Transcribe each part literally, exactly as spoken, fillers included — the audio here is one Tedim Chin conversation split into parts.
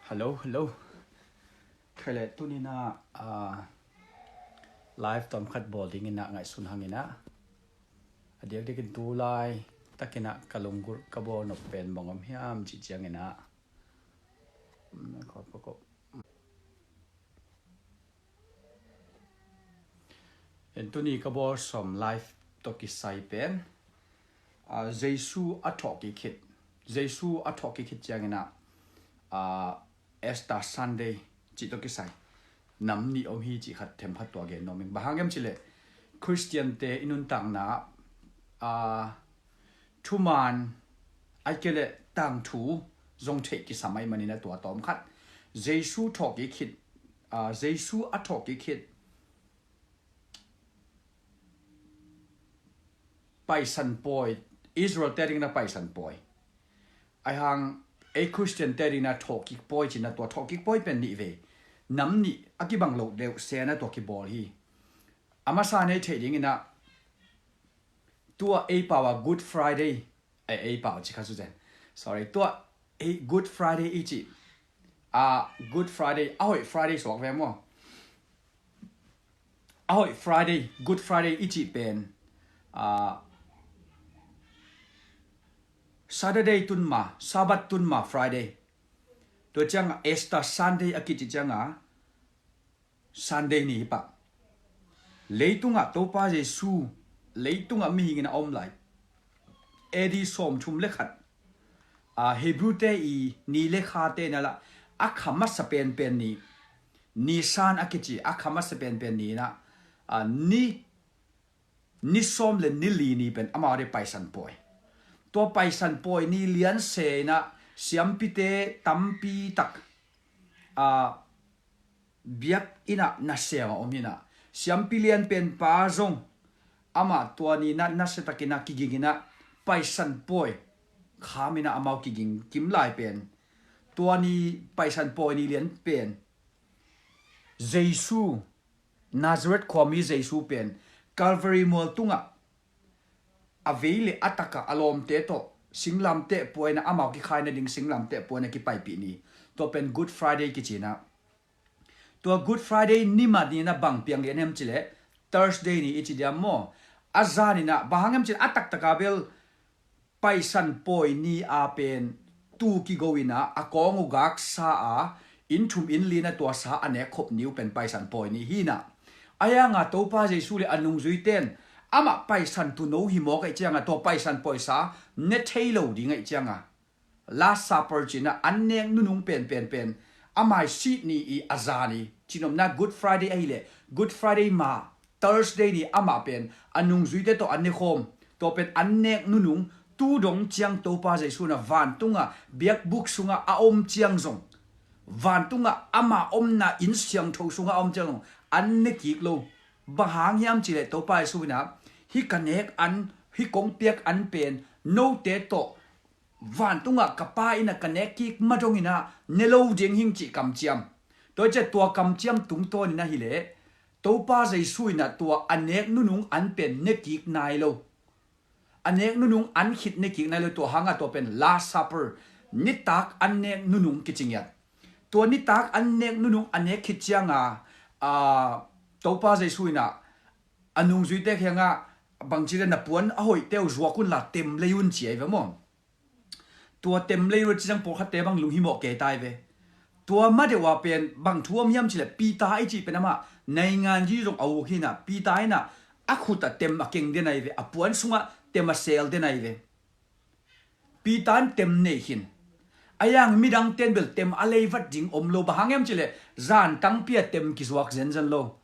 Hello, hello. Khaile tuninah, ah, live tawmkhat bawl dinginah ngaihsun hanginah a diakdiakin tu lai takinah ka lunggulh ka bawl nop pen bang om hiam cih cianginah, um, khawpakop. En tuni ka bawl sawm live tawh kisai pen, ah, Jesu a thawhkik khit. Jesu a thawhkik khit cianginah, ah, Easter Sunday cih tawh kisai nam nih om hi cih khat themkhat tua gen nuam ing. Bang hang hiam cihleh Khristiante i nuntakna ah, ah, thuman ahih kei leh tangthu zong theih kisam ahih maninah tua tawmkhat Jesu thawhkik khit, ah, Jesu a thawhkik khit Paisan pawi, Israel te dingna Paisan pawi. Aihang ei Khristian te dingna thawhkik pawi cina tua thawhkik pawi pen nih vei. Nam nih a kibang loh deuh sena tua kibawl hi. A masa nei theih dinginah tua ei pau a Good Friday, ei, ei pau ci kha su zen. Sorry, tua ei Good Friday i ci. A Good Friday, a hoih Friday suak ve maw? A hoih Friday, Good Friday i cih pen, ah, Saturday tun ma, Sabbath tun ma Friday. Tua cianga Easter Sunday a kici cianga Sunday ni hi pah. Leitungah Topa Jesu leitungah mihingin a om lai A D sawmthum le khat, ah, Hebrew te i ni le kha te na lah a kha masa penpen ni, Nisan a kici a kha masa penpen ni na, ah, ni, ni sawm le ni li ni pen amau de Paisan pawi. Tua Paisan pawi ni lian se na siampite tampi tak, ah, biak inah nasem a om hinah siampi lian pen pa zong amah tua ni na nasiatakinah kiginginah Paisan pawi khaminah amau kiging kim lai pen tua ni Paisan pawi ni lian pen Jesu, Nazareth khuami Jesu pen Calvary mual tungah a vei le a takah a lawmte tawh singlamteh puaina amau kikhaina ding singlamteh puaina kipaipih ni. Tua pen Good Friday kicinah tua Good Friday nima ni na bang piang lian hem cileh Thursday ni i ci diam maw? A zaninah bang hang hem cileh a taktaka bel Paisan pawi ni a pen tu kigo inah a kawng uh gaksa a inn thum inn lina tuasa a nek khop ni uh pen Paisan pawi ni hinah. Ahi hanga Topa Jesu le a nungzuiten amah Paisan tuno hi mawk aih cianga tua Paisan pawisa ne thei lo ding aih cianga Last Supper cinah an nek nunung penpenpen a maisih ni i a zan i cinopna Good Friday ahileh Good Friday ma Thursday ni amah pen a nungzuite tawh an ne khawm. Tua pen an nek nunung tu dong ciang Topa Jesu na vantungah biakbuk sungah a om ciang zong vantungah ama omna inn siangtho sungah a om ciang zong an ne kik lo. Bang hang hiam cileh Topa Jesu inah hih ka nek an, hih kong piak an pen note tawh vantungah ka Pa inah ka nek kik madong inah ne lo ding hing cih kamciam. Tua ciah tua kamciam tungtawn inah hileh Topa Jesu inah tua a nek nunung an pen ne kik nai lo. A nek nunung an khit ne kik nai lo tua hanga tua pen Last Supper nitak an nek nunung kicingiat. Tua nitak an nek nunung a nek khit cianga, ah, Topa Jesu inah a nungzuite khiangah bangci le na puan a hoihte uh zuak unla tem lei un ci ahi ve maw? Tua tem lei un ci zang pawlkhatte bang lunghimawh kei tai ve. Tua ma deuh ah pen bang thu om hiam cileh Peter i cih pen amah naingan zi zong a uk hinah Peter inah a khutah tem a keng den ahi ve a puan sungah tem a sel den ahi ve. Peter in tem nei khin. A yang midang ten bel tem a leivat ding om lo bang hang hiam cileh zan tangpi a tem kizuak zenzen lo.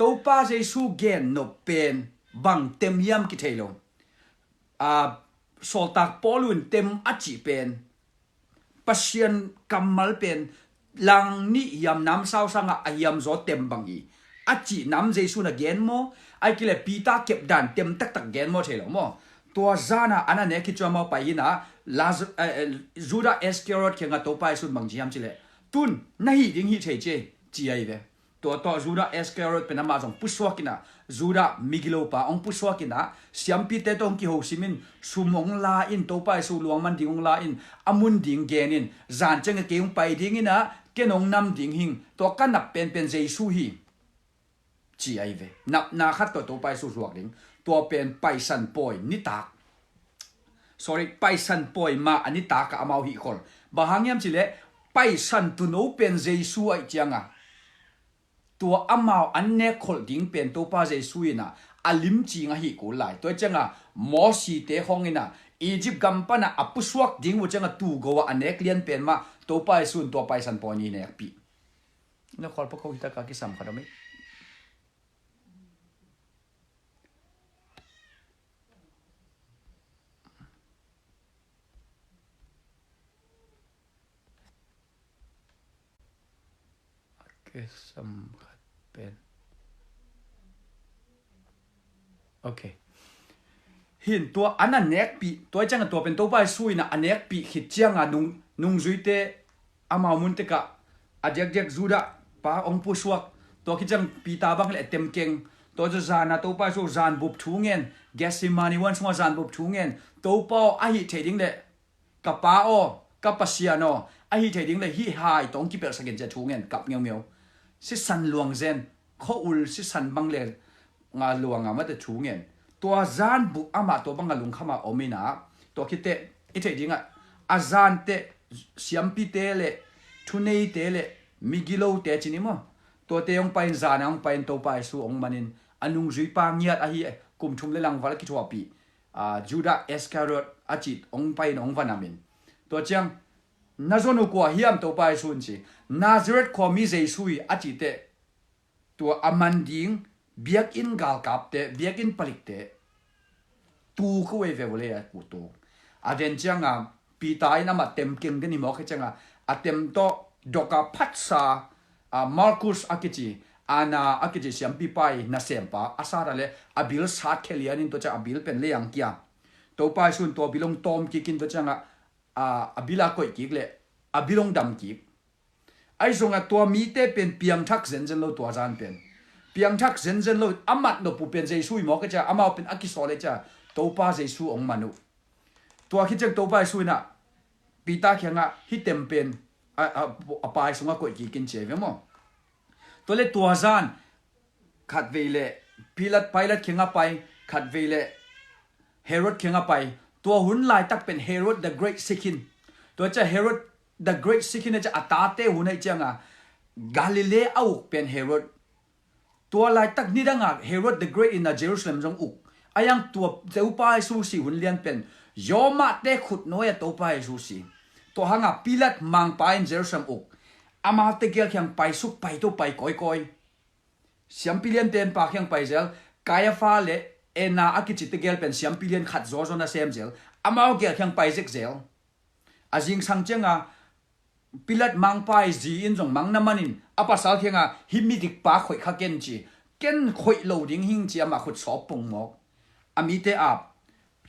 Topa Jesu gen nop pen bang tem hiam kithei lo. A sawltak Paul un tem a cih pen Pasian kammal pen lang nih hiam namsau sangah a hiam zaw tem bang hi a cih nam Jesu na gen maw? Ai kileh Peter kepdan tem taktak gen maw thei lo maw? Tua zana ana nek hi cua mau pai hina Laz- eh, eh, Judah Iscariot khiangah Topa Jesu bang ci hiam cileh tun na hih ding hih thei ci ci ahi ve. Tua tawh Judah Iscariot pen amah zong pusuak in ah, Judah migilopa hong pusuak in ah, siampite tawh hong kiho simin, sum hong la in, Topa Jesu luang man ding hong la in, a mun ding gen in, zan ciangin kei hong pai ding in ah, ken hong nam ding hing, tua ka nap penpen Jesu hi, ci ahi ve. Napna khat tawh Topa Jesu zuak ding. Tua pen Paisan pawi nitak, sorry, Paisan pawi mah a nitak ah amau hih khol. Bang hang hiam cih leh Paisan tuuno pen Jesu ahih ciangin, tua amau an nek kholh ding pen Topa Jesu in ah a limcing ahih kul lai. Tua ciangin Mosite khawng in ah Egypt gam pan ah a pusuak ding uh ciangin tuugo ah a nek lian pen mah Topa Jesu in tua Paisan pawi nih nekpih. Na khual pakho hi tak a kisam khat om hi. Kisam khat pen. Ok. Hin tua an a nekpih, tua ciangin tua pen Topa Jesu in a nekpih khit ciangin nung, nungzuite amau mun tek ah a diakdiak Judah pa hong pusuak. Tua khit ciang Peter bang le a temkeng. Tua ciang zan a Topa Jesu zan bup thu ngen. Gethsemane huan sungah zan bup thu ngen. Topa aw, ahih theih ding le ka Pa aw, ka Pasian aw, ahih theih ding le hih hai tawh hong kipelhsak in ci a thu ngen, kap ngeungeu. Sisan luang zen, khua-ul sisan bang le nga luang a mate thu ngen. Tua zan bup amah tua bang a lungkham a om in ah, tua khit teh i theih ding ah, a zan teh siampite le thuneite le migilote ci ni maw, tuate hong pai in, zan a hong pai in Topa Jesu hong man in, a nungzuipa ngiat ahi, kum thum le langval a kithuahpih, ah, Judah Iscariot a cih hong pai in hong va nam in. Tua ciang, na zon uh kua hiam, Topa Jesu in ci. Nazareth khua mi Jesu hi, a cih teh, tua a man ding biakinn galkapte, biakinn palikte, tu ko ei ve vua le a ku tu. A den ciangin Peter in amah temkeng den hi mawk hi ciangin, a tem tawh dok a phatsa, a, Malchus a kici, Anna a kici siampipa i nasempa a sat a le, a bil sat khia lian in tua ciang a bil pen lei ang kia. Topa Jesu in tua bil hong tawm kik in tua ciangin, a, a bil a koih kik le, a bil hong dam kik. Ahi zongin tua mite pen piangthak zenzen lo tua zan pen. Piangthak zenzen lo, a mat nop uh pen Jesu hi mawk hi ciang, amau pen a kisawl hi ciang, Topa Jesu hong man uh. Tua khit ciang Topa Jesu in ah, Peter kiangah hih tem pen, a, a, a pai sungah koih kik in ci hi ve maw. Tua le tua zan, khatvei le Pilat, Pilat kiangah pai, khatvei le Herod kiangah pai. Tua hun laitak pen Herod the Great sik in. Tua ciang Herod the Great sik in a ciang a tate hun ahih ciangin Galilee a uk pen Herod. Tua laitak nidangin Herod the Great in a Jerusalem zong uk. A yang tua Topa Jesu sih hun lian pen Romate khut nuai a Topa Jesu sih. Tua hangin Pilat mangpa in Jerusalem uk. Amau tegel kiang pai suk, pai to pai kawikawi. Siampi lianten pa kiang pai zel, Kaiafa le Anna a kici tegel pen siampi lian khat zawzaw na sem zel, amau gel kiang pai zek zel. A zingsang ciangin Pilat mangpa i zi in zong mang na manin a pasal kiangah hih midikpa khoih kha ken ci, ken khoih lo ding hing ci amah khut sawp pong mawk. A mite ap,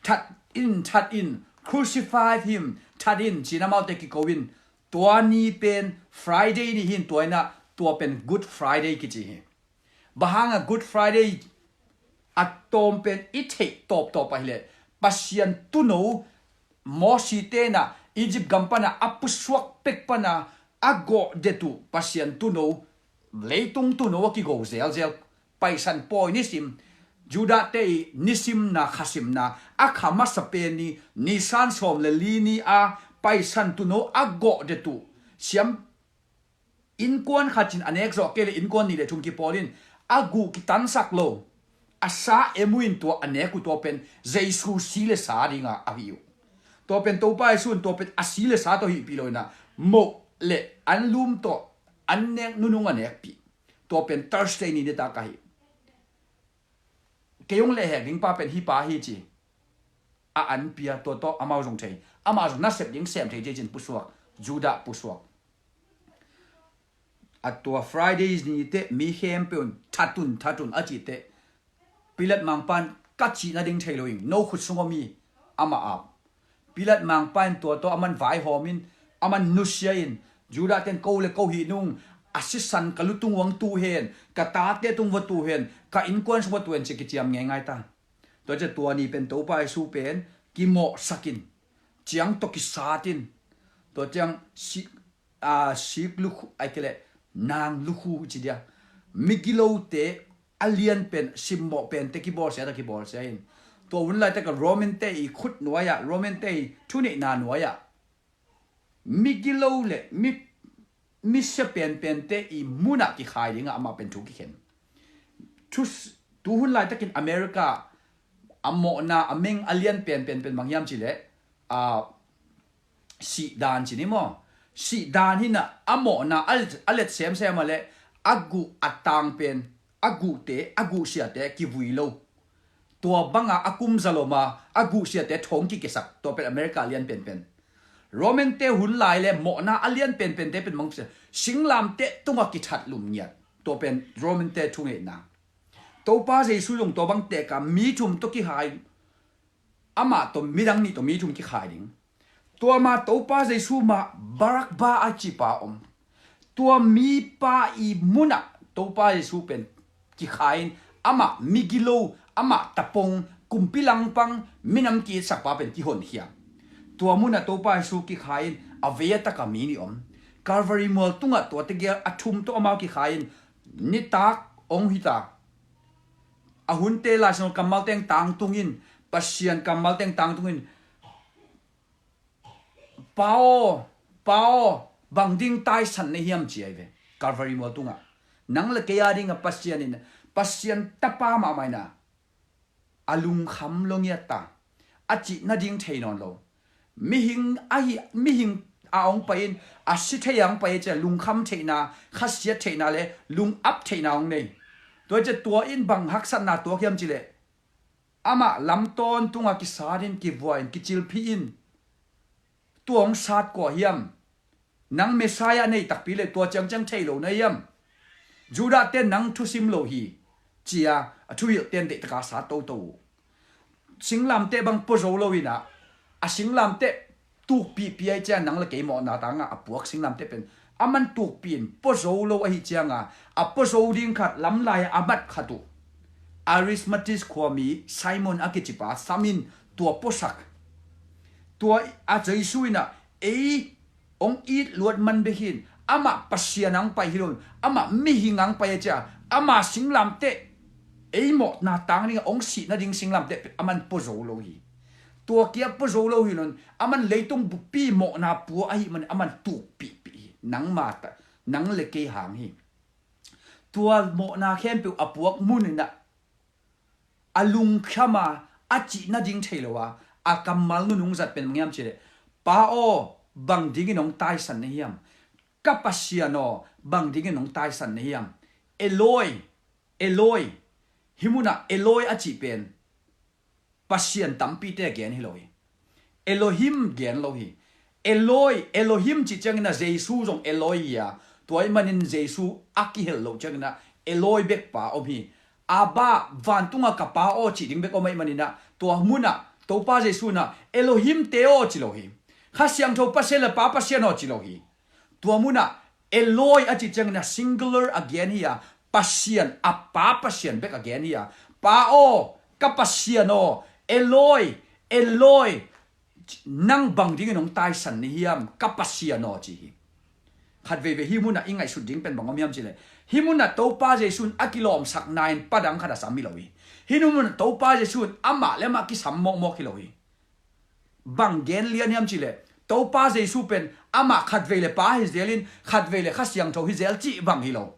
that in, that in, crucify him, that in, ci-in amaute kiko in, tua ni pen Friday ni hi-in tua in ah, tua pen Good Friday kici hi. Bang hangin Good Friday a tawm pen i theih tawptawp ahih leh, Pasian tuuno, Mosite in ah Egypt gam pan ah a pusuak pek pan ah a gawh det uh Pasian tuuno, leitung tuuno a kigo zelzel, Paisan pawi nisim, Judahte i nisimna, khasimna, a kha masa pen ni, Nisan sawm le li ni a Paisan tuuno a gawh det uh, siam innkuan khat in a nek zawh kei le innkuan nih le thum kipawl in a guh kitansak lo, a sa em uh in tua a nek uh tua pen Jesu si le sa dinga a hih uh. Tua pen Topa Jesu in tua pen a si le sa tawh hihpih lo in ah, moh le anlum tawh an nek nunung a nekpih. Tua pen Thursday ni nitak ahi. Kei hong lehhek ding pa pen hih pa hi ci. A an pia, tua tawh amau zong thei. Amah zong nasep ding sem thei cin pusuak. Judah pusuak. A tua Fridays ni teh mi khempeuh in that un, that un a cih teh, Pilat mangpa in ka cih nading thei lo ing, no khut sungah mi amah ap. Pilat mangpa in tua tawh aman vaihawm in, aman nusia in, Judah ten ko le ko hih nung, a sisan ka lu tung uang tu hen, ka tate tung va tu hen, ka innkuan sung va tu hen ci kiciam ngeingai ta. Tua ciah tua ni pen Topa Jesu pen kimawhsakin, ciang tawh kisatin, tua ciang si, a, sik lukhu ai kei leh nang lukhu ci dia, migilote a lian pen, simmawh pente kibawlsia ta kibawlsia in. Tua hun laitak a Roman te i khut nuai-ah, Roman te i thuneihna nuai-ah migilo le mi, misia penpente i munah kikhai dingah amah pen thu kikhen. Thu, tuhun laitakin America a mawhna a meng a lian penpen pen bang hiam cileh, a, sihdan ci ni maw? Sihdan hinah a mawhna a, a let semsem a le a guh a tang pen, a guhte, a guhsiate kivui lo. Tua banga a kum zaloma a guhsiate thong kikesak, tua pen America a lian penpen. Roman te hun lai le mawhna a lian penpente pen bang sia, singlamteh tungah kithat lum ngiat. Tua pen Roman te thungeihna. Topa Jesu zong tua bang teka mi thum tawh kikhai, amah tawh midang nih tawh mi thum kikhai ding. Tua ma Topa Jesu ma Barakba a cipa om. Tua mipa i munah Topa Jesu pen kikhai in, amah migilo, amah tapong, kumpi langpang, minam kiitsakpa pen kihonkhia. Tua munah Topa Jesu kikhai in a vei a taka mi nih om. Calvary mual tungah tua tegel a thum tawh amau kikhai in, nitak ong hita. A hunte Laisiangtho kammal teng tangtungin, Pasian kammal teng tangtungin, Pa aw, Pa aw, bang ding taisan na hiam ci ahi ve. Calvary mual tungah nang le kei a dingah Pasian in, Pasian tapa mahmah inah a lungkham lo ngiat ta, a cih nading thei nawn lo. Mihing ahi, mihing a ong pai in, a si thei a ong pai cia lungkham theihna, khasiat theihna le lungap theihna ong nei. Tua cia tua in bang haksatna tuak hiam cileh, amah lamtawn tungah kisatin, kivuain, kicilphihin, tua ong sat kua hiam? Nang Messiah nei takpi le tua ciangciang thei lo na hiam? Judah ten nang thusim lo hi, cia a thuhilhten deihtaka sa toto uh. Singlamteh bang pua zo lo inah, a singlamteh tukpihpih ai cia nang le kei mawhna tangah a puak singlamteh pen a man tukpih in pua zo lo ahi cianga, a pua zo ding khat lamlai a mat khat uh Arismatis khuami Simon a kicipa samin tua puasak. Tua a Jesu inah ei ong it luat man bek hin, amah Pasian ang pai hi lo, amah mihing ang pai a cia, ama singlamteh ei mawhna tang dingah ong sih nading singlamteh a man pua zo lo hi. Tua kia pua zo lo hi lo, a man leitung bukpi mawhna pua ahi man a man tukpihpih hi. Nang mata, nang le kei hang hi. Tua mawhna khempeuh a puak mun inah a lungkham a, a cih nading thei lo a, a kammal nunung zat pen ngiam cileh, Pa aw, bang dingin ong taisan na hiam? Ka Pasian aw, bang dingin ong taisan na hiam? Eloi, Eloi. Hih munah Eloi a cih pen Pasian tampite gen hi lo hi. Elohim gen lo hi. Eloi, Elohim cih ciangin a Jesu zong Eloi hi a, tua ih manin Jesu a kihel loh ciangin a Eloi bekpa om hi. Abba, vantunga ka Pa aw cih ding bek om ahih manin a, tua munah Topa Jesu inah Elohim te aw ci lo hi. Kha Siangtho Pasian le Pa Pasian aw ci lo hi. Tua munah Eloi a cih ciangin a singular a gen hi a, Pasian, a Pa Pasian bek a gen hi a, Pa aw, ka Pasian aw, Eloi, Eloi, nang bang dingin hong taisan na hiam, ka Pasian aw, ci hi. Khat veivei hih munah i ngaihsut ding pen bang om hiam cileh, hih munah Topa Jesu in a kilawmsakna in pa dang khat a sam hi lo hi. Hih munah Topa Jesu in amah le amah kisam mawkmawk hi lo hi. Bang gen lian hiam cileh, Topa Jesu pen amah khat vei le Pa hi zelin khat vei le Kha Siangtho hi zel cih bang hi lo.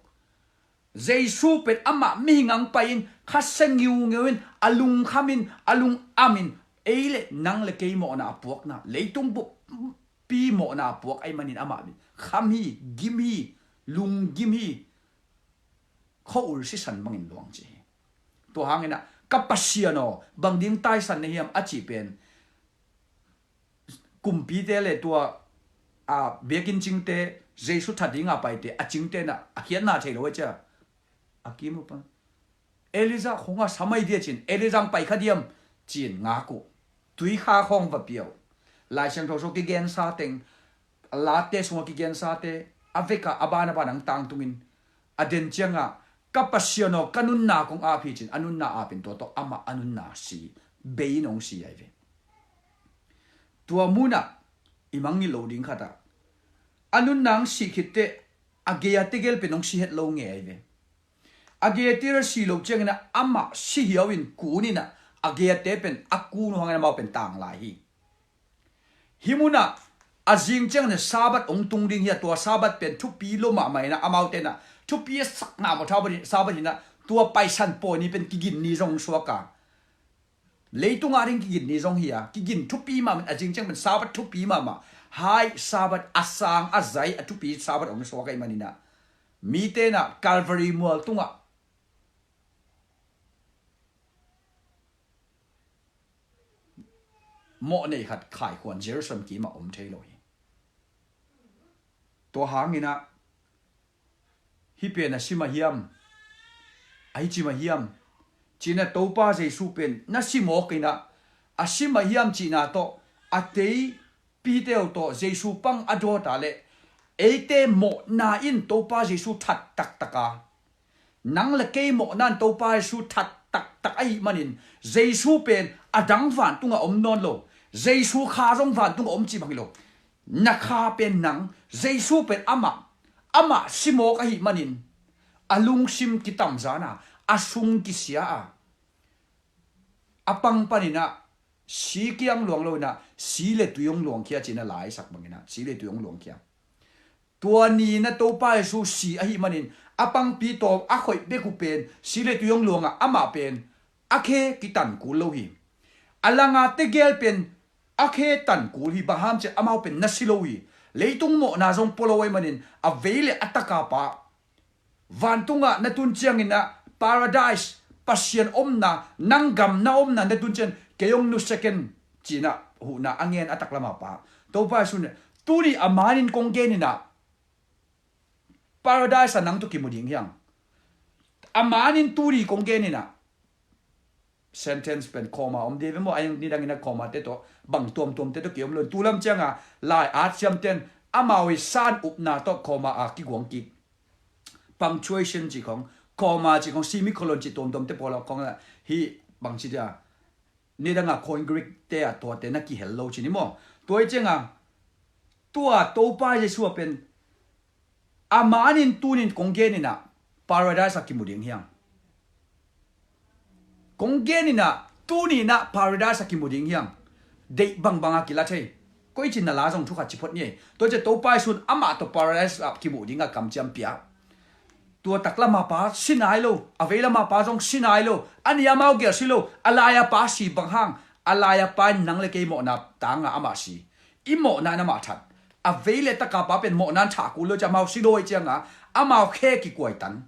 Jesu pen amah mihing ang pai-in khasia ngiungeu in a lungkham in a lungam in ei le nang le kei mawhna a puakna, leitung bukpi mawhna a puak ahih manin amah kham hi, gim hi, lunggim hi. Khua-ul sisan bangin luang ci hi. Tua hangin ah, ka Pasian aw, bang ding taisan na hiam a cih pen kumpite le tua, a, biakinn cingte, Jesu that dinga paite a cingte in ah a khiatna thei lo a cia. A kim uh pan Elijah khawng a sam ai dia cin, Elijah ang pai kha diam cin ngak uh. Tuikha khawng va pia uh. Lai Siangtho sung kigensa teng, a Late sungah kigensa te, a vekah a ban a ban ang tangtungin a den ciangah, ka Pasian aw, ka nunna kong ap hi, ci-in a nunna ap in tua tawh amah a nunna si, bei in hong si ahi ve. Tua munah i mangngilh loh ding khatah, a nunna hong sih khit teh a gei a tegel pen hong si het lo ngei ahi ve. A gei a tegel si lo ciangin ah amah si hiau in kun in ah, a gei a te pen a kun uh hangin amau pen tang lai hi. Hih munah a zing ciangin Sabbath hong tung ding hi a, tua Sabbath pen thupi lo mahmah in ah, amaute in ah thupi a sakna maw, Sabbath hi in ah, tua Paisan Pawi ni pen kigin ni zong hong suak a, leitung ading kigin ni zong hi a, kigin thupi mahmah in, a zing ciang pen Sabbath thupi mahmah, hai Sabbath, a sang a zai a thupi Sabbath hong suak ahih manin ah, mite in ah Calvary mual tungah mawhnei khat khaikhuan Jerusalem kimah om thei lo hi. Tua hangin ah, hih pen a si mah hiam, a hi ci mah hiam, ci-in ah Topa Jesu pen na si mawk in ah, a si mah hiam cihna tawh, a tei Peter tawh Jesu pang a dawt a leh, eite mawhna in Topa Jesu that taktak a, nang le kei mawhna in Topa Jesu that taktak ahih manin, Jesu pen a dang vantungah om nawn lo, Jesu kha zong vantungah om cih bang hi lo. Na kha pen nang, Jesu pen amah, amah si mawk ahih manin, a lungsim kitamzan a, a sung kisia a, a pang panin ah si kiang luang lo in ah, si le tui hong luangkhia, ci-in a laisak bangin ah, si le tui hong luangkhia. Tua ni in ah Topa Jesu si ahih manin, a pangpi tawm a khoih bek uh pen si le tui hong luang a, amah pen a khe kitan kul lo hi. A lang a tegel pen a khe tan kul hi, bang hang hiam cih leh amau pen na si lo hi. Leitung mawhna zong pua lo ahih manin, a vei le a taka pa, vantungah na tun ciangin ah Paradise, Pasian omna, nang gam na omna na tun ciangin kei hong nusia ken, ci-in ah huhna a ngen a taklam a pa, Topa Jesu in, tuni a manin kong gen in ah, Paradise ah nang tawh kimu ding hi hang. A manin tuni kong gen in ah, sentence pen comma om ding ve maw, a hi nidangin ah comma te tawh, bang tuamtuam te tawh kiom lo. Tulam ciangah lai at siamten amau i san upna tawh comma a kiguang kik. Punctuation cih khong, comma cih khong, semicolon cih tuamtuam te pawl a khong ah, hih bang ci dia, nidangah khong Greek te ah tuate na kihel lo ci ni maw. Tua hi ciangah, tua Topa Jesu a pen, a manin tunin kong gen in ah Paradise ah kimu ding hi hang. Kong gen in ah tuni in ah Paradise ah kimu ding hi hang. Deih bangbang a kila thei. Koi cin na la zong thu khat ci phot ni ei. Tua ciang Topa Jesu in amah tawh Paradise ah kimu ding a kamciam pia. Tua taklam a pa si nai lo, a veilam a pa zong si nai lo, a ni amau gel si lo, a lai a pa si bang hang, a lai a pa in nang le kei mawhna tangah amah si. I mawhna in amah that. A vei le taka pa pen mawhna in thah kul lo ciang amau si lo ahih ciangah, amau khe kikuaitan.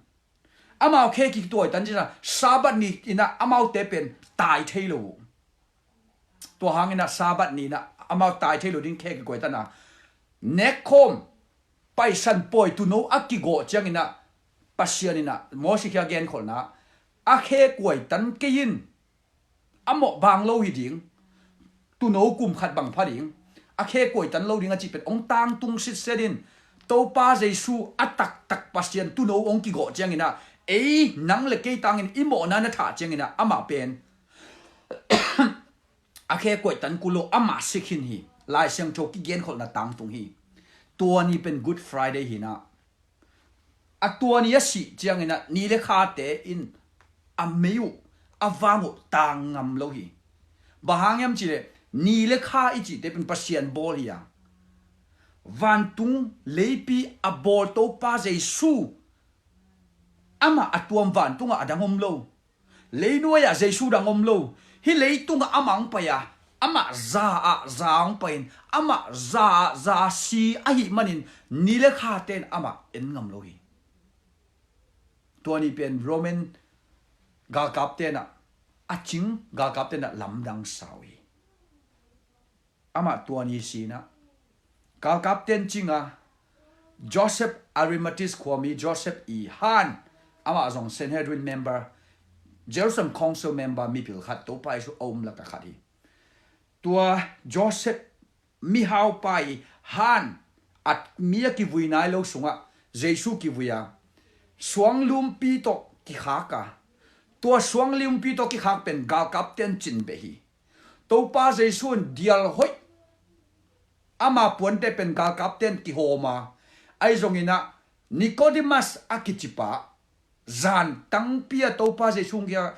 Amau khe kituaitan cihna, Sabbath ni in ah amaute pen tai thei lo uh. Tua hangin ah Sabbath ni in ah amau tai thei lo ding khe kikuaitan a, nekkhawm, Paisan Pawi tuuno a kigawh ciangin ah, Pasian in ah Moses kiang a genkholhna, a khe kuaitan kei in, a mawh bang lo hi ding, tuuno kum khat bang pha ding, a khe kuaitan lo ding a cih pen hong tangtung sitset in, Topa Jesu a taktak Pasian tuuno hong kigawh ciangin ah, ei nang le kei tangin i mawhna na thah ciangin ah, amah pen a khe kuaitan kul lo, amah si khin hi. Lai Siangtho kigenkholhna tangtung hi. Tua ni pen Good Friday hi in ah, a tua ni a sih ciangin ah ni le khate in a mei uh, a vang uh tang ngam lo hi. Bang hang hiam cih leh ni le kha i cihte pen Pasian bawl hi a, vantung leipi a bawl Topa Jesu, amah a tuam vantungah a dang om lo. Leinuai-ah Jesu dang om lo. Hih leitungah amah hong pai a, amah za ah za hong pai in, amah za ah za si ahih manin ni le khate in amah en ngam lo hi. Tua ni pen Roman galkapte in ah, a cing galkapte in ah lamdang sa uh hi. Amah tua ni si in ah, galkapte in cing a, Joseph, Arimathea khuami Joseph i han, amah zong Sanhedrin member, Jerusalem Council member, mipil khat, Topa Jesu a um lakah khat hi. Tua Joseph mihaupa i han, a mi a kivui nai lo sungah Jesu kivui a, suanglumpi tawh kikhak a, tua suanglumpi tawh kikhak pen galkapte in cin beh hi. Topa Jesu in dial hoih ama puante pen galkapte in kihawm a, ahi zongin ah Nicodemus a kicipa zan tangpi a Topa Jesu kiangah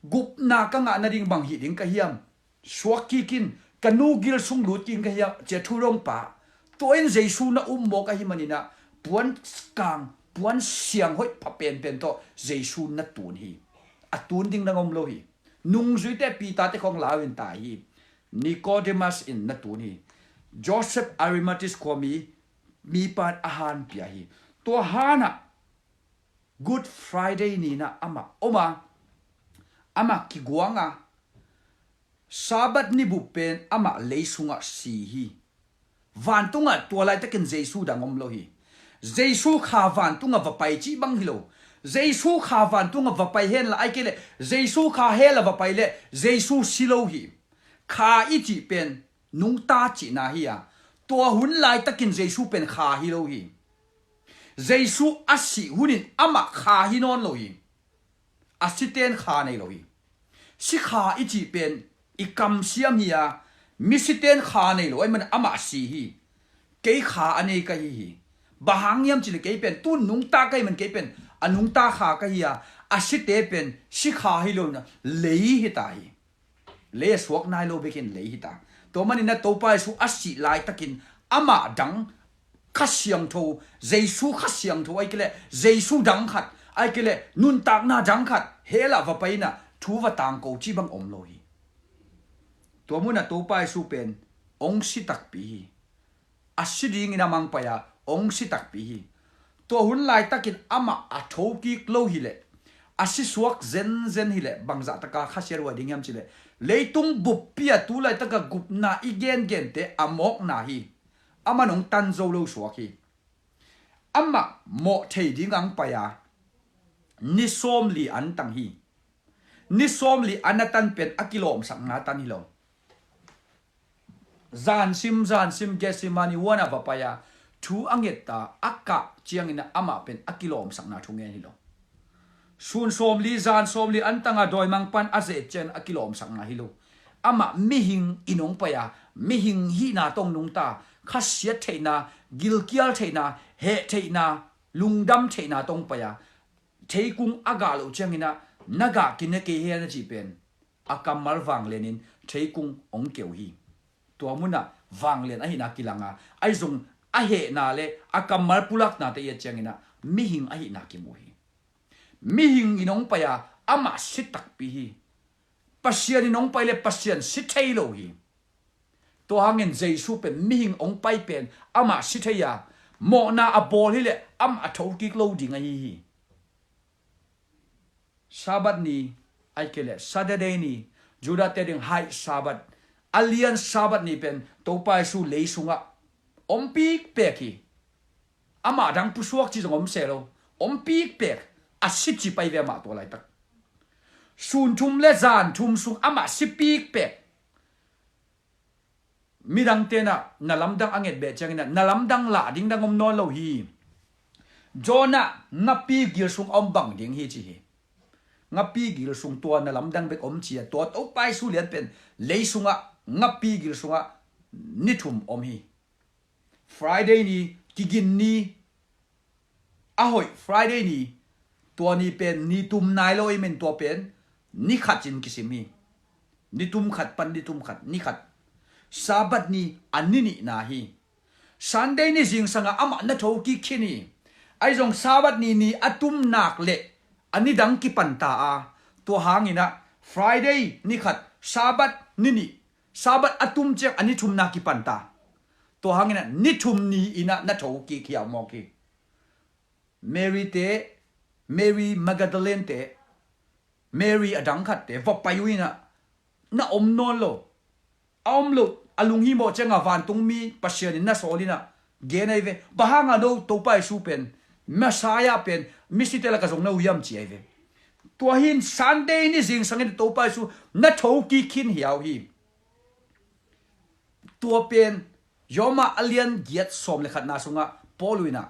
gupna ka ngah nading bang hih ding ka hiam? Suak kik in, ka nu gil sung lut kik in ka hiam, ci a thu dong pa. Tua in Jesu na um mawk ahih manin ah puan kang, puan siang hoih pha penpen tawh Jesu na tun hi. A tun ding dang om lo hi. Nungzuite Peter te khawng lau in tai hi. Nicodemus in na tun hi. Joseph Arimathea khuami mipa in a han pia hi. Tua han ah Good Friday ni-in ah amah om a, amah kiguang a, Sabbath ni bup pen amah lei sungah si hi. Vantungah tua laitakin Jesu dang om lo hi. Jesu kha vantungah va pai cih bang hi lo. Jesu kha vantungah va pai hen la, ahih kei leh Jesu kha hell ah va pai leh Jesu si lo hi. Kha i cih pen nungta cihna hi a, tua hun laitakin Jesu pen kha hi lo hi. Jesu a sih hunin amah kha hi nawn lo hi. A site in kha nei lo hi. Sikha i cih pen i kamsiam hi a, misite in kha nei lo ahih manin amah si hi. Kei kha a nei ka hi hi. Bang hang hiam cih leh kei pen tu-in nungta ka hih manin kei pen a nungta kha ka hi a, a site pen sikha hi lo-in ah lei hi ta hi. Lei a suak nai lo bekin lei hi ta. Tua manin ah Topa Jesu a sih laitakin amah dang Kha Siangtho, Jesu Kha Siangtho ahih kei leh Jesu dang khat, ahih kei leh nuntakna dang khat hell ah va pai-in ah thu va tangko cih bang om lo hi. Tua munah Topa Jesu pen hong si takpi hi. A si dingin a mang pai a, hong si takpi hi. Tua hun laitakin amah a thokik lo hi leh, a si suak zenzen hi leh bangzah taka khasiathuai ding hiam cih leh, leitung buppi a tu laitaka gupna i gengente a mawkna hi. Amah in hong tan zo lo suak hi. Amah mawh thei ding a hong pai a, ni sawmli an tang hi. Ni sawmli an a tan pen a kilawmsakna tan hi lo. Zansim zansim Gethsemane huan ah va pai a, thu a nget a, a kah ciangin ah amah pen a kilawmsakna thu ngen hi lo. Sun sawmli zan sawmli an tang a dawimangpa'n a ze-et ciangin a kilawmsakna hi lo. Amah mihingin hong pai a, mihing hihna tawh hong nungta, khasiat theihna, gilkial theihna, heh theihna, lungdam theihna tawh hong pai a, theikung a gah loh ciangin ah na gah kine kei hen a cih pen a kammal vanglianin theikung hong keu hi. Tua munah vanglian ahihna kilang a, ahi zong a hehna le a kammal pulaknate i et ciangin ah mihing ahihna kimu hi. Mihingin hong pai a, amah si takpi hi. Pasian in hong pai leh Pasian si thei lo hi. Tua hangin Jesu pen mihing hong pai pen amah si thei a, mawhna a bawl hi leh amah a thokik lo ding ahi hi. Sabbath ni, ahih kei leh Saturday ni, Judate ding haih Sabbath, a lian Sabbath ni pen Topa Jesu lei sungah om pikpek hi. Amah dang pusuak cih zong om se lo. Om pikpek. A si ci pai ve amah tua laitak. Sun thum le zan thum sung amah si pikpek. Midangte in ah na lamdang a nget beh ciangin ah na lamdang lah ding dang om nawn lo hi. Jonah ngapi gil sung a om bang ding hi ci hi. Ngapi gil sung tua na lamdang bek om ci a, tua Topa Jesu lian pen lei sungah ngapi gil sungah ni thum om hi. Friday ni, kigin ni, a hoih Friday ni, tua ni pen ni tum nai lo ahih manin tua pen ni khat cin kisim hi. Ni tum khat pan ni tum khat, ni khat. Sabbath ni a ni nihna hi. Sunday ni zingsangah amah na thokik khin hi. Ahi zong Sabbath ni ni a tum nak leh a nidang kipan ta a, tua hangin ah Friday ni khat, Sabbath ni nih, Sabbath a tum ciang a ni thumna kipan ta. Tua hangin ah ni thum ni-in ah na thokik hiau mawk hi. Mary te, Mary Magdalene te, Mary a dang khatte va pai uh in ah na om nawn lo. A om lo, a lunghimawh ciangah vantungmi Pasian in na sawl in ah gen ahi ve. Bang hangah no Topa Jesu pen, Messiah pen misite lakah zong na uh hiam ci ahi ve. Tua hi-in Sunday ni zingsangin Topa Jesu na thokik khin hiau hi. Tua pen Roma a lian giat sawm le khatna sungah Paul in ah,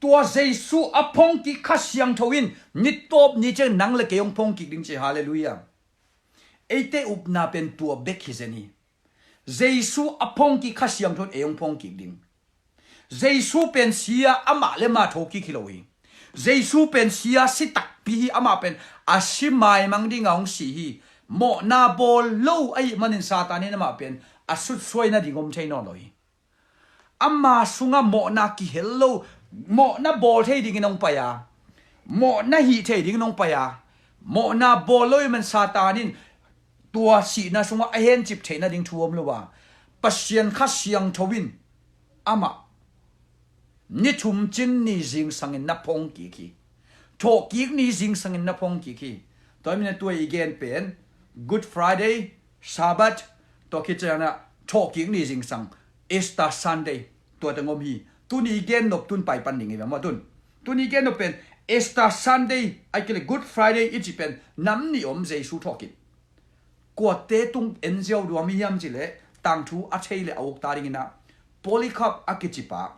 tua Jesu a phongkik Kha Siangtho in ni tawp ni ciang nang le kei hong phongkik ding ci. Halleluiah. Eite upna pen tua bek hi zen hi. Jesu a phongkik Kha Siangtho in ei hong phongkik ding. Jesu pen si a, amah le amah thokik hi lo hi. Jesu pen si a, si takpi hi. Amah pen a si maimang dingah hong si hi. Mawhna bawl lo ahih manin Satan in amah pen a sutsuai nading om thei nawn lo hi. Ama sungah mawhna kihel lo, mawhna bawl thei dingin hong pai a, mawhna hih thei dingin hong pai a, mawhna bawl lo ahih man Satan in tua sihna sungah a hencip theih nading thu om lo a, Pasian Kha Siangtho in amah ni thum cin ni zingsangin na phongkik hi. Thawhkik ni zingsangin na phongkik hi. Tua ahih manin tua i gen pen Good Friday, Sabbath, tua khit ciangin ah thawhkik ni zingsang, Easter Sunday, tua teng om hi. Tuni i gen nop tun pai pan ding hi ve maw tun. Tuni i gen nop pen Easter Sunday, ahih kei leh Good Friday i cih pen nam nih om Jesu thawhkik. Kuate tung en ziau dua mi hiam cih leh tangthu a thei le a ukta dingin ah Polycarp a kici pa,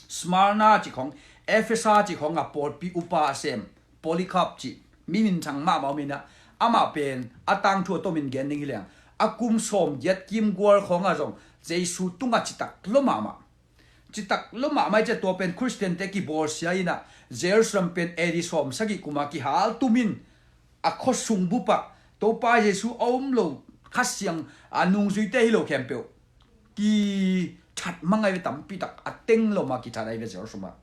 Smyrna cih khawng, Efesa cih khawng a pawlpi upa a sem Polycarp cih mi minthang mahmah om in ah, amah pen a tangthu a tomin gen ding hi leng, a kum sawm giat kim gual khawngah zong Jesu tungah citak lua mahmah. Citak lua mahmah i cih tua pen Khristiante kibawlsia in ah, Jerusalem pen A D sawm sagih kumah kihal tumin a khuasung bupah Topa Jesu a om lo, Kha Siang a nungzuite hi lo khempeuh kithat mang ahi ve, tampi tak a teng lo mah kithat ahi ve Jerusalem ah.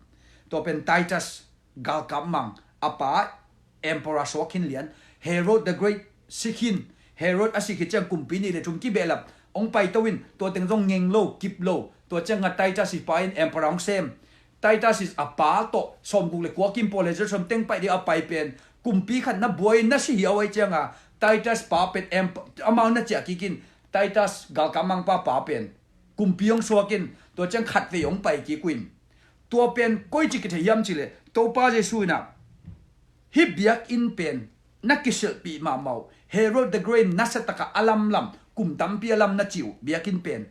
Tua pen Titus galkap mang, a pa Emperor suak khin lian, Herod the Great si khin, Herod a si khit ciang kumpi nih le thum kibehlap hong paito in, tua teng zong ngeng lo, kip lo, tua ciangah Titus i pa in Emperor hong sem. Titus i a pa tawh sawmguk le kua kim pawl le Jerusalem teng pai ding a pai pen kumpi khat na buai in na si hiau ahi ciangah Titus pa pen Emp-, amau na ciah kik in, Titus galkap mangpa pa pen kumpi hong suak in, tua ciang khatvei hong pai kik uh in. Tua pen koici kithei hiam cih leh Topa Jesu in ah, hih biakinn pen na kisilhpih mahmah uh, Herod the Great nasia takah a lamlam, kum tampi a lam na cih uh biakinn pen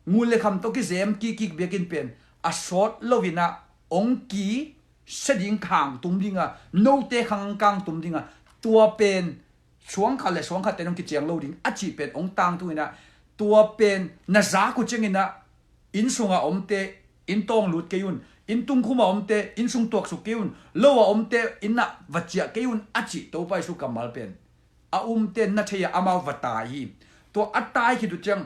ngun le kham tawh kizem kik kik biakinn pen a sawt lo in ah hong kisia ding khang tum ding a, note khang kang tum ding a, tua pen suangkhat le suangkhatte hong kiciang lo ding a cih pen hong tangtung in ah, tua pen na zak uh ciangin ah inn sungah omte inn tawng lut kei un, inn tungkhumah omte inn sung tuaksuk kei un, lo ah omte inn ah va ciah kei un a cih Topa Jesu kammal pen a umte na thei a, amau va tai hi. Tua a tai khit uh ciang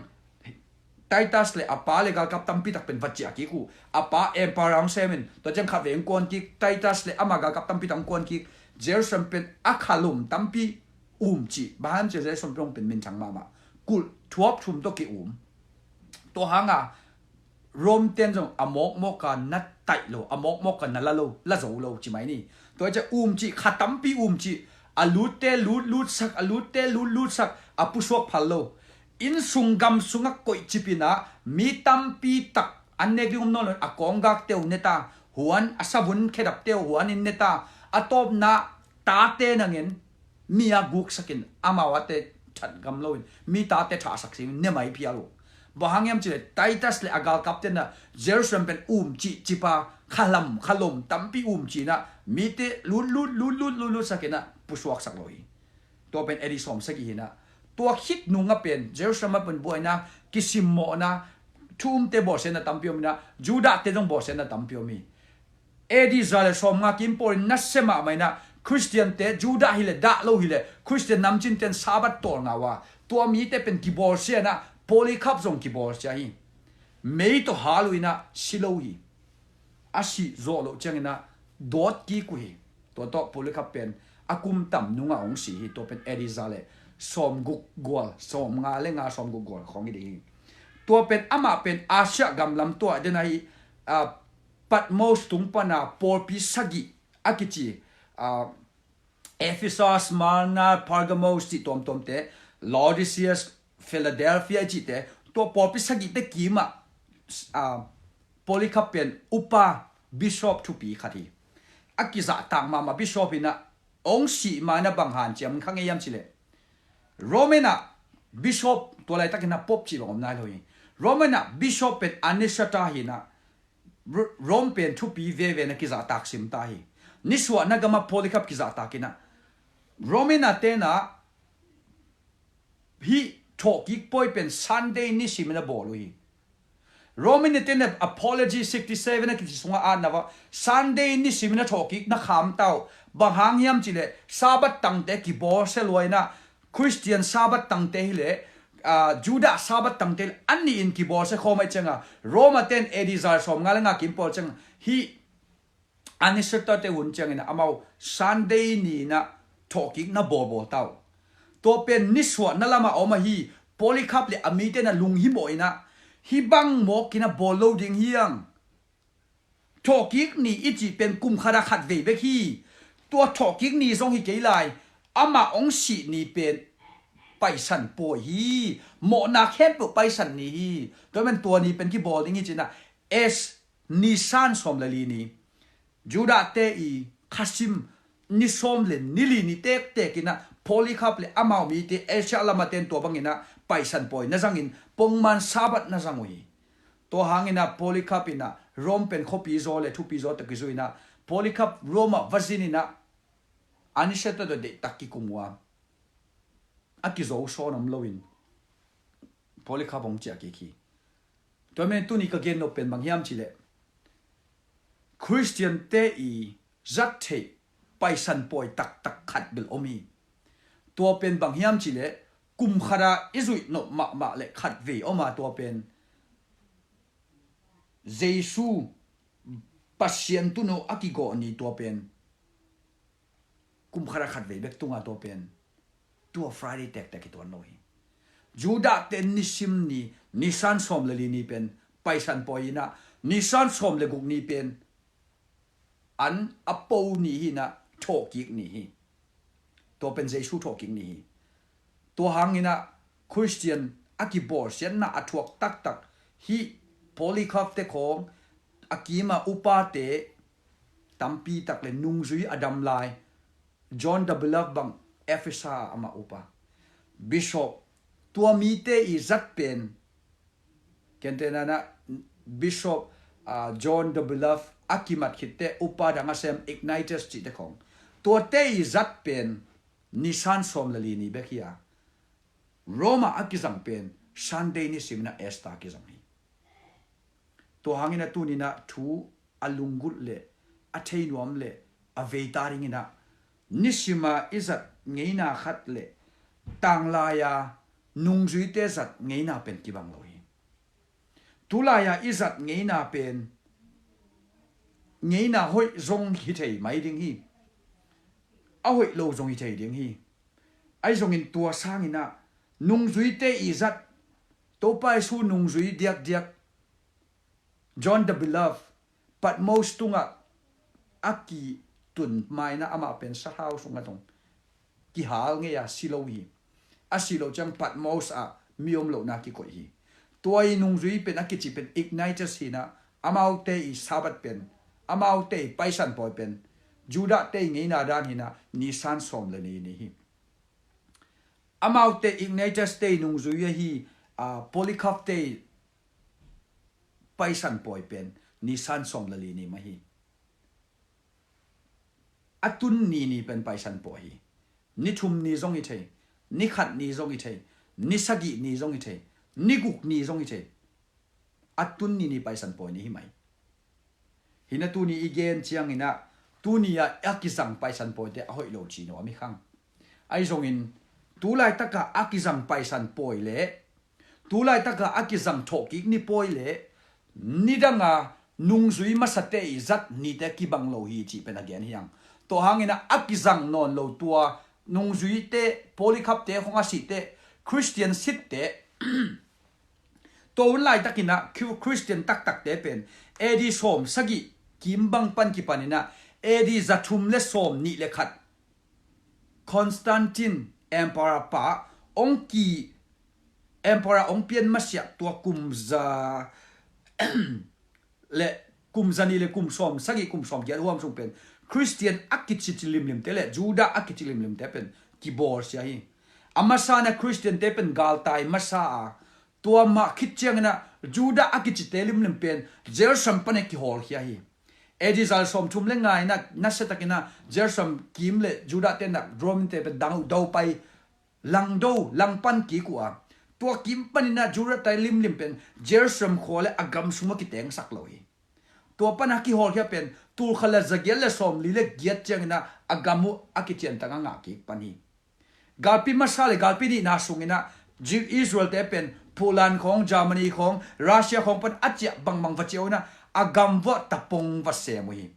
Titus le a pa le galkap tampi tak pen va ciah kik uh. A pa Emperor hong sem in, tua ciang khatvei hong kuan kik, Titus le ama galkap tampi tak hong kuan kik. Jerusalem pen a kha lom tampi um cih, bang hang hiam cih leh Jerusalem pen minthang mahmah. Kulh thuap thum tawh ki-um. Tua hangah Rome ten zong a mawkmawk a na taih lo, a mawkmawk a na la lo, la zo lo ci mai ni. Tua hi ciah um cih, kha tampi um cih, a lutte lut lutsak, a lutte lut lutsak, a pusuak phal lo. Inn sung gam sungah koih cip in ah mi tampi tak an nek ding om nawn lo in a kawnggakte uh ne ta, huan a savun khedapte uh huan in ne ta, a tawpna tate nangin mi a guksak in amau a te that gam lo in mi tate thahsak si in ne mai phial uh. Bang hang hiam cih leh Titus le a galkapte in ah Jerusalem pen um cih cip a, kha lam kha lom tampi um cih in ah mite lut lut lut lut lut lut sak in ah pusuaksak lo hi. Tua pen A D sawm sagih hi in ah, tua khit nungah pen Jerusalem ah pen buaina, kisimmawhna, thu umte bawlsiatna tampi om in ah, Judahte zong bawlsiatna tampi om hi. A D za le sawmnga kim pawl in nasia mahmah in ah, Khristiante, Judah hi leh dah lo hi leh Khristian namcinte in Sabbath tawl ngah uh a, tua mite pen kibawlsia in ah, Polycarp zong kibawlsia hi. Mei tawh hal uh in ah si lo hi. A sih zawh loh ciangin ah dawt kik uh hi. Tua tawh Polycarp pen a kum tam nungah hong si hi. Tua pen A D za le sawmguk gual, sawmnga le nga, sawmguk gual khawng hi ding hi. Tua pen amah pen Asia gam lam tua den ahi, ah, Patmos tung pana pawlpi sagih a kici, ah, Ephesus, Smyrna, Pergamos cih tuamtuamte, Laodiceas, Philadelphia i cihte, tua pawlpi sagihte kimah, ah, Polycarp pen upa bishop thupi khat hi. A kizahtak mahmah bishop hi in ah, hong sih ma in ah bang hanciam kha ngei hiam cih leh, Rome in ah bishop tua laitakin ah pope cih bang om nai lo hi. Rome in ah bishop pen Anisata hi in ah, Ro-, Rome pen thupi veve in ah kizahtak sim ta hi. Nisuahna gam ah Polycarp kizahtak in ah, Rome in ah ten ah hih thawhkik pawi pen Sunday nisim in ah bawl uh hi. Rome in ah ten ah Apology sixty-seven a kici sungah a na va, Sunday nisim in ah thawhkik na kham ta uh. Bang hang hiam cih leh Sabbath tangte kibawlsia lua in ah, Khristian Sabbath tangte hi leh, aa, Judah Sabbath tangte hi leh, a nih in kibawlsia khawm ahih ciangin, Rome a ten A D za sawmnga le nga kim pawl ciangin, hih Anisata te hun ciangin amau Sunday ni in ah thawhkik na bawlbawl ta uh. Tua pen nisuahna lamah a om ahi. Polycarp le a mite in ah lunghimawh in ah, hih bang mawk in ah bawl lo ding hi hang. Thawhkik ni i cih pen kum khat ah khat vei bek hi. Tua thawhkik ni zong hi kei lai. Amah hong sih ni pen Paisan pawi hi. Mawhna khempeuh Paisan ni hi. Tua man tua ni pen kibawl ding hi ci in ah, Nisan sawm le li ni, Judah te i khasim ni sawm le ni li ni tektek in ah, Polycarp le amau mite Asia lam a ten tua bangin ah Paisan pawi na zangin, pongman Sabbath na zang uh hi. Tua hangin ah Polycarp in ah Rome pen khuapi zaw le thupi zaw tawh kizui in ah, Polycarp Rome ah va zin in ah, Anisata tawh deihtak kikum uh a, a kizo sawn om loin Polycarp hong ciah kik hi. Tua man tuni ka gen nop pen bang hiam cih leh, Khristian te i zat theih Paisan pawi taktak khat bel om hi. Tua pen bang hiam cih leh, kum khat ah i zuih nop mahmah le khat vei om a, tua pen Jesu Pasian tun uh a kigawh ni, tua pen kum khat ah khat vei bek tung a, tua pen tua Friday tektek hi tuan lo hi. Judah te nisim ni, Nisan sawm le li ni pen Paisan pawi in ah, Nisan sawm le guk ni pen an a po ni hi in ah, thawhkik ni hi. Tua pen Jesu thawhkik ni hi. Tua hangin ah Khristian a kibawlsiatna a thuak taktak hih Polycarp te khawng, a kim a upate tampi tak le nungzui a dam lai, John the Beloved bang Ephesus ah amah upa, bishop, tua mite i zat pen, kente nana, Bishop, ah, John the Beloved a kimat khitte, upa dang a sem Ignatius cihte khawng, tuate i zat pen Nisan sawm le li ni bek hi a, Rome ah a kizang pen Sunday nisim in ah Easter kizang hi. Tua hangin ah tuni in ah thu a lunggulh le a theinuam le a veita dingin ah, nisim a i zat ngeina khat le tanglai a nungzuite zat ngeina pen kibang lo hi. Tulai a i zat ngeina pen ngeina hoih zong hi thei mai ding hi. A hoih lo zong hi thei ding hi. Ahi zongin tua sangin ah nungzuite i zat, Topa Jesu nungzui diakdiak, John the Beloved, Patmos tungah a kitun ma-in ah amah pen sathau sungah dong kihal ngei a si lo hi. A si lo ciang Patmos ah mi om lohna kikoih hi. Tua i nungzui pen a kici pen Ignatius hi in ah, amaute i Sabbath pen, amaute i Paisan pawi pen, Judah te i ngeina dan hi in ah, Nisan sawm le li ni hi. Amaute Ignatius te i nungzui ahi, ah, Polycarp te i Paisan pawi pen Nisan sawm le li ni mah hi. A tun ni ni pen Paisan pawi hi. Ni thum ni zong hi thei, ni khat ni zong hi thei, ni sagih ni zong hi thei, ni guk ni zong hi thei. A tun ni ni Paisan pawi ni hi mai. Hi in ah tuni i gen ciangin ah, tuni ah a kizang Paisan pawite a hoih lo ci nuam hi hang. Ahi zongin, tulaitak a a kizang Paisan pawi le tulaitaka a kizang thawhkik ni pawi le nidanga nungzui masate i zat nite kibang lo hi cih pen a gen hi hang. Tua hangin a kizang nawn lo tua nungzuite, Polycarp te khong a sihte, Khristian sitte, tua hun laitakin a Khristian taktakte pen A D sawm sagih kim bang pan kipanin a A D za thum le sawm nih le khat Constantine Emperor pa ong ki, Emperor ong pian masiah tua kum za le kum za nih le kum sawm sagih, kum sawm giat huam sung pen Khristian a kici limlimte le Judah a kici limlimte pen kibawlsia hi. A masa na Khristiante pen galtai masa a Tua mah khit ciangin ah Judah a kicite limlim pen Jerusalem pan a kihawlkhia hi. A D za le sawmthum le nga in ah nasiatakin ah Jerusalem kim le Judah te in ah Roman te pen dang uh do pai, langdo, langpan kik uh a, tua kim panin ah Judah te limlim pen Jerusalem khua le a gam sung a kitengsak lo hi. Tua pan a kihawlkhia pen tulkhat le zagiat le sawmli le giat ciangin ah a gam uh a kiciantak a ngah kik pan hi. Galpi masa le galpi nihna sungin ah Israel te pen Poland khawng, Germany khawng, Russia khawng pan a ciah bangbang va ciah uh in ah a gam vuah tapong va sem uh hi.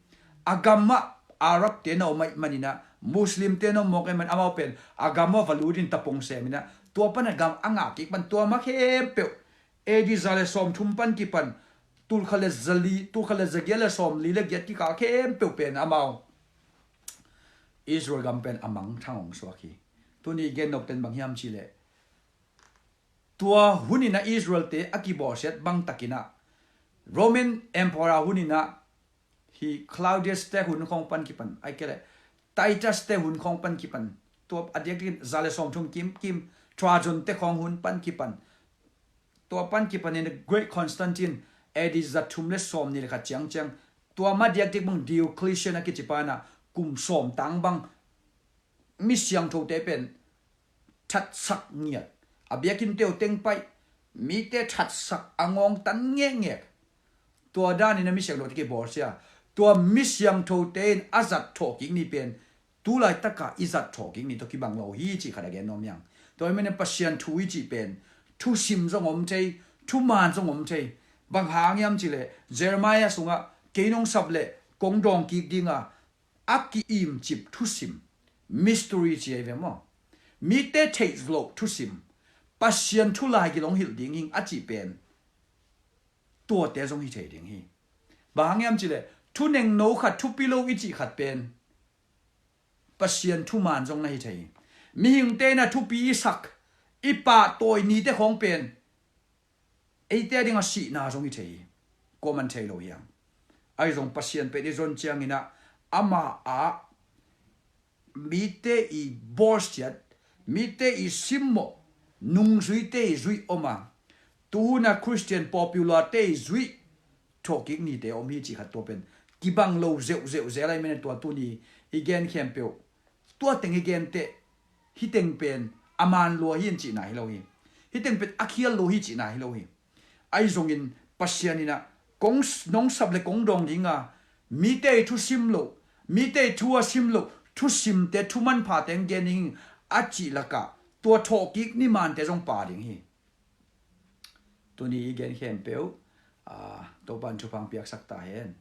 A gam ah Arab te na om ahih manin ah, Muslim te na om mawk ahih manin amau pen a gam ah va lutin tapong sem in ah tua pan a gam a ngah kik pan tua mah khempeuh A D za le sawmthum pan kipan tulkhat le zali, tulkhat le zagiat le sawmli le giat kikal khempeuh pen amau Israel gam pen a mangthang hong suak hi. Tuni gen nop pen bang hiam cih leh, tua hun in ah Israel te a kibawlsiat bang takin ah Roman Emperor hun in ah hi Claudius te hun khawng pan kipan, ahih kei leh Titus te hun khawng pan kipan, tua a diakdiakin za le sawmthum kimkim Trajan te khawng hun pan kipan, tua pan kipanin Great Constantine A D za thum le sawmnih le khat ciangciang, tua mah diakdiak bang Diocletian a kici pa in ah kum sawm tang bang mi siangthote pen thatsak ngiat, a biakinn te uh teng paih, mite thatsak a ngawngtan ngekngek. Tua danin ah mi siangthote kibawlsia, tua mi siangthote in a zat thawhkik ni pen tu laitaka i zat thawhkik ni tawh kibang lo hi cih khat a gen nuam hi hang. Tua ahih manin Pasian thu i cih pen thusim zong om thei, thuman zong om thei. Bang hang hiam cih leh Jeremiah sungah kei nong sap leh kong dawng kik ding a, a ki-imcip thusim, mystery ci ahi ve maw? Mite theih loh thusim, Pasian thu laigil hong hilh ding hi a cih pen tuate zong hi thei ding hi. Bang hang hiam cih leh thunengno khat, thupi lo i cih khat pen Pasian thuman zong na hi thei hi. Mihingte in ah thupi i sak, i pahtawi nite khawng pen eite a dingah sihna zong hi thei hi. Kuaman thei lo hi hang. Ahi zong Pasian pen i zon ciangin ah ama a mite i bawlsiat, mite i simmawh, nungzuite i zuih om a, tuhun a Christian popular te i zuih thawhkik nite om hi cih khat tua pen kibang lo zeuhzeuh zel ahih manin tua tuni i gen khempeuh tua teng i gen teh, hih teng pen a man lua hi in cihna hi lo hi. Hih teng pen a khial lo hi cihna hi lo hi. Ahi zongin Pasian in ah kong s-, nong sap le kong dawng ding a, mite i thusim loh, mite i thu a sim loh thusimte, thu manphate hong gen ding a cih lakah tua thawhkik ni mante zong pha ding hi. Tuni i gen khempeuh, aa, Topa'n thupha hong piaksak ta hen.